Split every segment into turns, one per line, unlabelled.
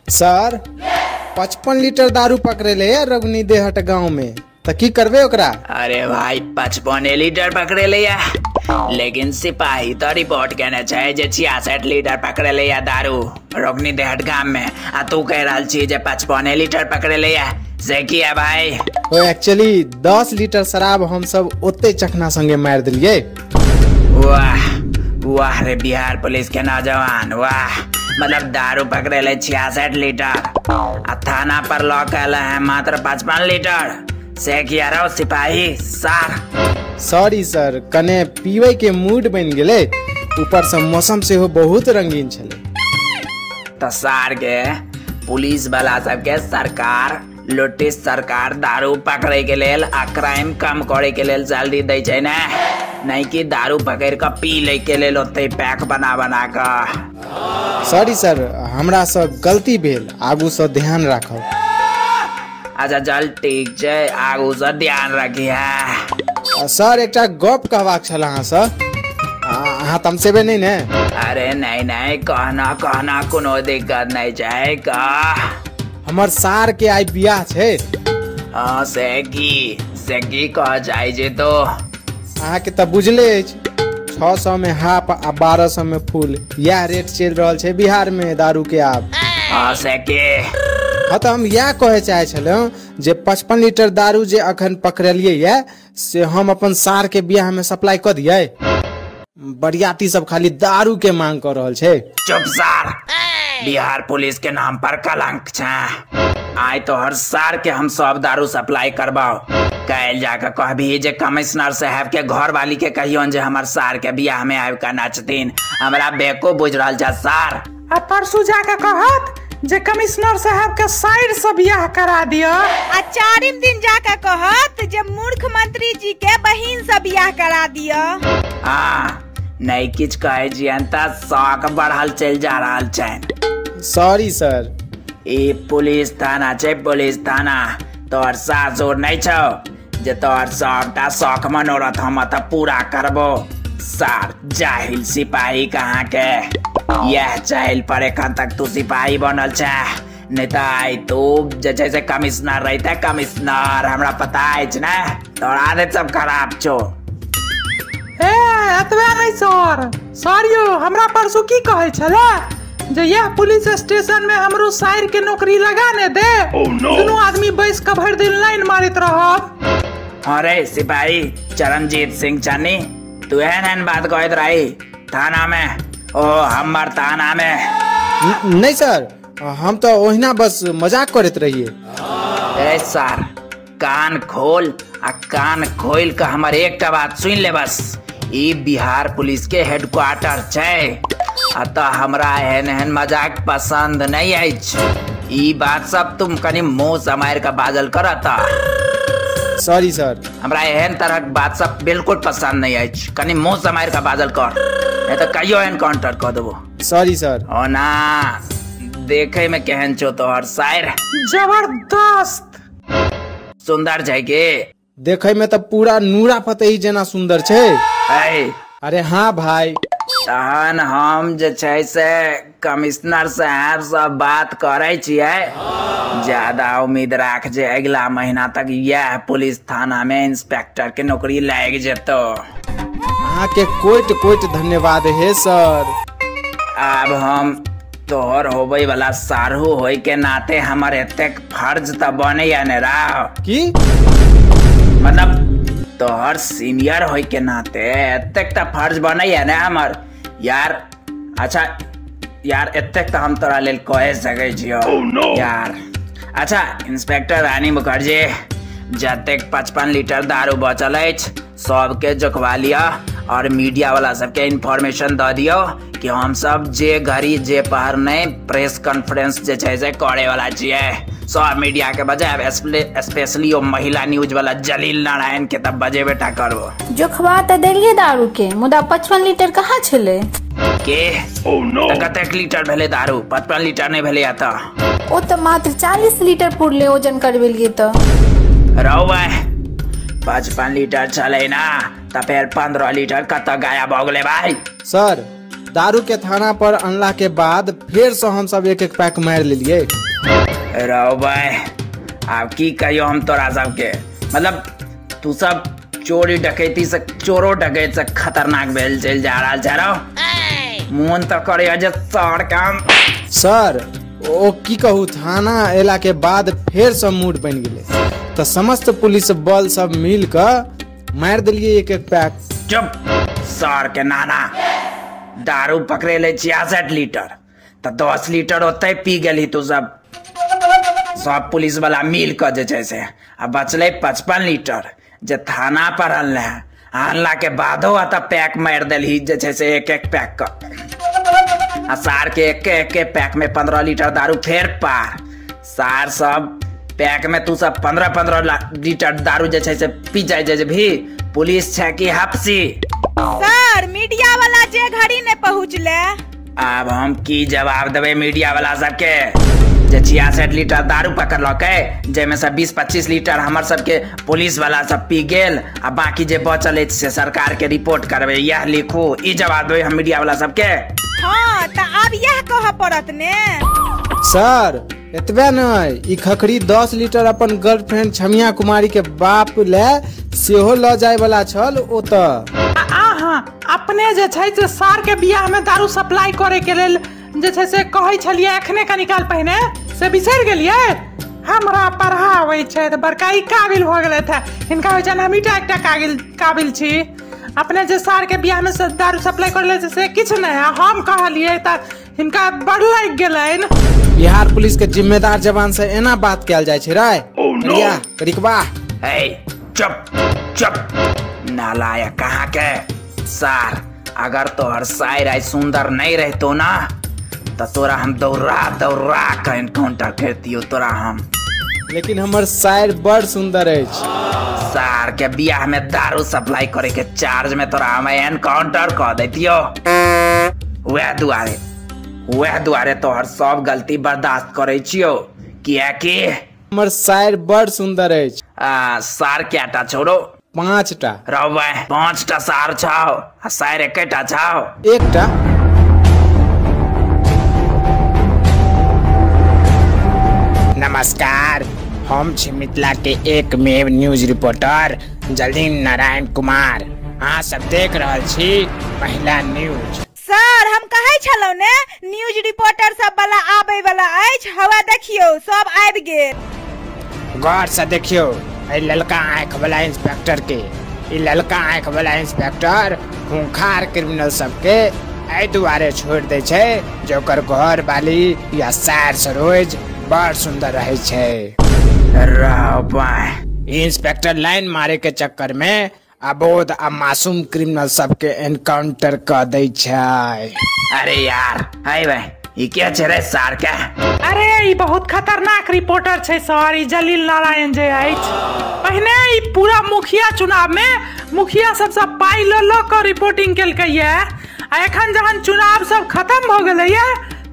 Sir 55 litre दारू पकड़ेले है रघुनी देहट गांव में, त की करबे ओकरा?
अरे भाई 55 लीटर पकड़ेले है, लेकिन सिपाही तो रिपोर्ट केने छै जे 66 लीटर पकड़ेले है दारू रघुनी देहट गांव में, आ तू कह रहल छी जे 55 लीटर पकड़ेले है, से की है भाई?
ओ एक्चुअली 10 लीटर शराब हम सब ओते चखना संगे मार दिलिए।
वाह वाह रे बिहार पुलिस के नौजवान, वाह। मतलब दारू पकड़ेले 66 लीटर आ थाना पर लॉ कहले है मात्र 55 लीटर, से किया रहो सिपाही सर?
सॉरी सर, कने पीवे के मूड बन गेले, ऊपर से मौसम सेहो बहुत रंगीन छले।
त सार के पुलिस वाला सबके सरकार लुटिस सरकार दारू पकड़े के लेल आ क्राइम कम करे के लेल सैलरी दै छै ने, नहीं कि दारू पकड़ के पी ले के लेल ओते पैक बना बना के।
सॉरी सर, हमरा से गलती भेल, आगू से ध्यान राखब।
अच्छा चल ठीक छै, आगू से ध्यान रखी है।
सर एकटा गप कहबाक छल अहाँ से, अहाँ तमसेबे नहीं ने?
अरे नहीं नहीं, कहना कहना कोनो दिक्कत नहीं छै, कह।
हमर सार के आई बियाह छै।
हाँ से की कह जाइ जे तो?
अहाँ के तऽ बुझले अछि, 600 में हाफ आ 1200 में फुल, यह रेट चलि रहल छै बिहार में दारू के आब।
हाँ से की?
हाँ तऽ हम इएह कहे चाहे छलहुँ जे 55 लीटर दारू जे अखन पकड़लियै ये से हम अपन सार के बियाह में सप्लाई कऽ दियै। बरियाती सब खाली दारू के मांग कऽ रहल छै।
चुप सार, बिहार पुलिस के नाम पर कलंक छै। आइ तोहर सार के हम सब दारू सप्लाई करबाओ। काल्हि जाके कहबी जे कमिश्नर साहब के घर वाली के कहियोन जे हमर सार के बियाह में आबि के नाचथिन। हमरा बेको बुझ रहल छै सार।
आ परसू जाके कहत जे कमिश्नर साहब के साइड से बियाह करा दियो।
आ चारिम दिन जाके कहत जे मूर्ख मंत्री जी के बहिन से बियाह करा दियो।
हाँ नहीं किछ कहे छियन त शौक बढ़ल चलि जा रहल छै।
Sorry sir.
ई पुलिस थाना छै, पुलिस थाना। तोहर सासुर नहीं छौ जे तोहर सबटा शौक मनोरथ हम तऽ पूरा करबो। सार जाहिल सिपाही कहाँ के, यह जाहिल पर एखन तक तू सिपाही बनल छै, नहीं तऽ आइ तू जे छै से कमिश्नर रहिते कमिश्नर। हमरा पता अछि ने तोहर आदत सब खराब छौ।
ए एतबे नहीं सर, सर यौ हमरा परसू की कहै छले जे यह पुलिस स्टेशन में हमरो साइर के नौकरी लगा ने दे। oh, no. दोनों आदमी बैस के भरि दिन लाइन मारैत रहब।
अरे सिपाही चरणजीत सिंह चानी, तू एहन एहन बात कहैत रही थाना में? ओ हमर थाना में?
नहीं सर, हम तो ओहिना बस मजाक करैत रहिए।
ए सर कान खोल, आ कान खोल के हमर एकटा बात सुन ले बस। ई बिहार पुलिस के हेडक्वार्टर छै, अतः हमरा एहन एहन मजाक पसंद नहीं अछि। ई बात सब तुम कनि मुंह समारि के बाजल करत।
सॉरी सर,
हमरा एहन तरह के बात सब बिल्कुल पसंद नहीं अछि, कनि मुंह समारि के बाजल कर, नहीं तो कहियो एनकाउंटर कर देबो।
Sorry sir.
ओना देखे में केहन छौ तोहर साइर?
जबरदस्त
सुंदर छै के?
देखे में तऽ पूरा नूरा फतेही जेना सुंदर छै। अरे हाँ भाई।
तहन हम जे छै से कमिश्नर साहब से बात करे छियै, ज्यादा उम्मीद राख जे अगिला महीना तक यह पुलिस थाना में इंस्पेक्टर के नौकरी लागि जेतो।
अहाँ के कोटि कोटि धन्यवाद हे सर।
आब हम तोहर होबे वाला सारू होय के नाते हमर एतेक फर्ज त बनैया ने राव।
की
मतलब तोहर सीनियर होय के नाते एतेक त फर्ज बनैया ने हमर यार। अच्छा यार एतेक त हम तोरा लेल कह सकै छियौ।
oh, no.
यार अच्छा इंस्पेक्टर रानी मुखर्जी, जतेक 55 लीटर दारू बचल अछि सबके जोखवा लिअ और मीडिया वाला सबके इन्फॉर्मेशन दऽ दियौ कि हम सब जे घड़ी जे पहर नहीं प्रेस कॉन्फ्रेंस जे छै से करे वाला छियै। सब मीडिया के बजायब, स्पेशली ओ महिला न्यूज वाला जलील नारायण के तब बजेबे टा करबो।
जोखवा तऽ देलियै दारू के, मुदा 55 लीटर कहाँ छलै?
के?
oh, no.
तऽ कतेक लीटर भेलै दारू? 55 लीटर नहीं भेलै तऽ?
ओ तऽ मात्र 40 लीटर पुरले ओजन करबेलियै तऽ।
रौ भाई 55 लीटर छलै ना तऽ फेर 15 लीटर कतऽ गायब भऽ गेलै भाई?
सर दारू के थाना पर अनला के बाद फेर से हम सब एक एक पैक मारि लेलिए।
रौ भाई आब की कहियो हम तोरा सबके, मतलब तू सब चोरी डकैती से चोरो डकैत से खतरनाक भेल चलि जा रहल छै रौ। मोन तऽ करैया जे सर काम।
सर ओ की कहू, थाना एला के बाद फेर से मूड बनि गेलै तऽ समस्त पुलिस बल सब मिल कऽ मारि देलियै एक एक पैक।
चुप सर के नाना, दारू पकड़े ले 66 लीटर तऽ 10 लीटर ओतै पी गेली तू सब। सब पुलिस वाला मिल कऽ जे छै से आ बचलै 55 लीटर जे थाना पर अनले। अनला के बादो अतऽ पैक मारि देलही जे छै से एक एक पैक क। आ सार के एक एक पैक में 15 लीटर दारू फेर पार। सार सब पैक में तू सब 15-15 लीटर दारू जे छै से पी जाय जे भी पुलिस छै कि हपसी।
सर मीडिया वाला जे घड़ी ने पहुँचले।
आब हम की जवाब देबै मीडिया वाला सबके जे 66 लीटर दारू पकड़लकै जाहिमे से 20-25 लीटर हमर सबके पुलिस वाला सब पी गेल आ बाकी जे बचल अछि से सरकार के रिपोर्ट करबै, यह लिखू, ई जवाब देबै हम मीडिया वाला सबके।
हाँ तऽ आब यह कहऽ पड़त ने।
सर एतबे नहि, ई खखरी 10 लीटर अपन गर्लफ्रेंड छमिया कुमारी के बाप ले सेहो लऽ जाय वाला छल ओतऽ।
अहाँ अपने जे छै से सार के बियाह में दारू सप्लाई करे के लेल जे छै से कहै छलियै एखने कनी काल पहिने, से बिसरि गेलियै? हमरा पढ़ाबै छै तऽ बड़का ई काबिल भऽ गेलथि हे, हिनका होइ छनि हमहीटा एकटा काबिल छी। अपने जे सार के बियाह में दारू सप्लाई करे लेल से किछु नहि, हम कहलियै तऽ हिनका बड़ लागि गेलनि।
बिहार पुलिस के जिम्मेदार जवान से एना बात कयल जाइ छै रे। करिकबा
हे चुप चुप नालायक कहाँ के। सार अगर तोहर सायर आइ सुंदर नहीं रहतो ना तो तोरा हम दौड़ा दौड़ा के एनकाउंटर करतियो तोरा हम।
लेकिन हमर सायर बड़ सुंदर अछि।
सार के बियाह में दारू सप्लाई करे के चार्ज में तोरा हम एनकाउंटर कर देतियो। वह दुआरे तोहर सब गलती बर्दाश्त करे छियो कियाकि
हमर सायर बड़ सुंदर अछि।
आ सार केटा छोड़ो?
5टा।
रौ 5टा सार छौ आ सायर एकेटा छौ?
एकटा।
नमस्कार, हम छी मिथिला के एकमेव न्यूज रिपोर्टर जलील नारायण कुमार। अहाँ सब देख रहल छी पहिला न्यूज।
सर हम कहै छलहुँ ने न्यूज रिपोर्टर सब वाला आबै वाला अछि, हवा देखियौ सब आबि गेल।
गौर से देखियौ एहि ललका आँख वाला इंस्पेक्टर के। ई ललका आँख वाला इंस्पेक्टर खूंखार क्रिमिनल सबके एहि दुआरे छोड़ि दै छै जे ओकर घर वाली या सार सरोज बड़ सुंदर रहै छै। इंस्पेक्टर लाइन मारे के चक्कर में अबोध आ मासूम क्रिमिनल सबके एनकाउंटर कर दै छै।
अरे यार हाय भाई ई के छै रे सार के?
अरे ई बहुत खतरनाक रिपोर्टर छै सर, ई जलील नारायण जे अछि। पहिने ई पूरा मुखिया चुनाव में मुखिया सबसँ पाइ लऽ लऽ कऽ रिपोर्टिंग केलकै ये, आ एखन जहन चुनाव सब खत्म भऽ गेलै ये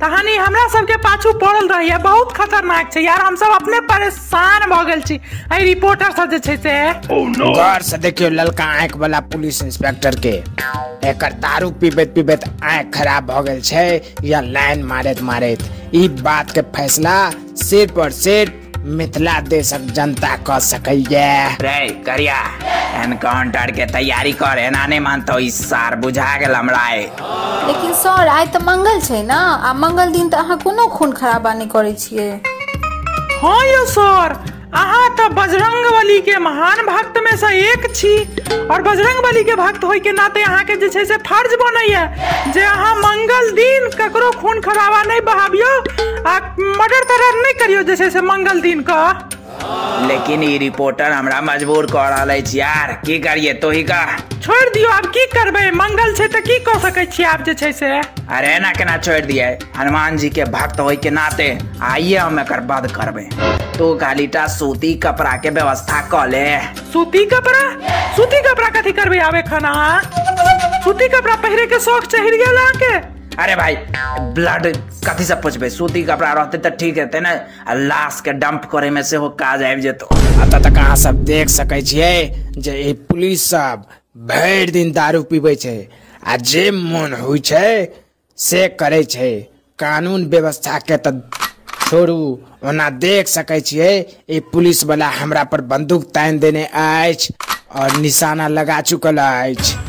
तहन ई हमरा सबके पाछू पड़ल रहैया। बहुत खतरनाक छै यार, हम सब अपने परेशान भऽ गेल छी एहि रिपोर्टर सब जे छै से।
गौर से देखियौ ललका आँख वाला पुलिस इंस्पेक्टर के। एकर दारू पीबैत पीबैत आँख खराब भऽ गेल छै या लाइन मारैत मारैत। ई बात के फैसला सिर्फ और सिर्फ मिथिला देशक जनता कऽ सकैया।
रे करिया एनकाउंटर के तैयारी कर, एना नहीं मानतो ई सार, बुझा गेल हमरा।
लेकिन सर आइ तऽ मंगल छै ना, आ मंगल दिन तऽ अहाँ कोनो खून खराबा नहि करै छियै।
हाँ यौ सर, अहाँ तऽ बजरंगबली के महान भक्त में से एक छी और बजरंगबली के भक्त होय के नाते अहाँ के जे छै से फर्ज बनैया जे अहाँ मंगल दिन ककरो खून खराबा नहीं बहाबियो आ मर्डर तर्डर नहीं करियो जे छै से मंगल दिन का।
लेकिन ई रिपोर्टर हमरा मजबूर कर रहल अछि यार, की करिए तो ही का
छोड़ दियो। आब की करबै, मंगल छै तऽ की कऽ सकै छी आब जे छै से।
अरे एना केना छोड़ दिए, हनुमान जी के भक्त होय के नाते आइए हम एकर वध करबै। तू खालीटा सूती कपड़ा के व्यवस्था क ले।
सूती कपड़ा? सूती कपड़ा कथी करबै आब एखन अहाँ? सूती कपड़ा पहिरे के शौक चढ़ि गेल अहाँके?
अरे भाई ब्लड कथी से पोछबै, सूती कपड़ा रहते तऽ ठीक रहते ने, आ लाश के डंप करे में सेहो काज आबि जेतो।
एतऽ तक अहाँ सब देख सकै छियै जे ई पुलिस सब भरि दिन दारू पीबै छै आ जे मोन होइ छै से करै छै। कानून व्यवस्था के तऽ छोड़ू, ओना देख सकै छियै ई पुलिस वाला हमरा पर बंदूक तानि देने अछि और निशाना लगा चुकल अछि।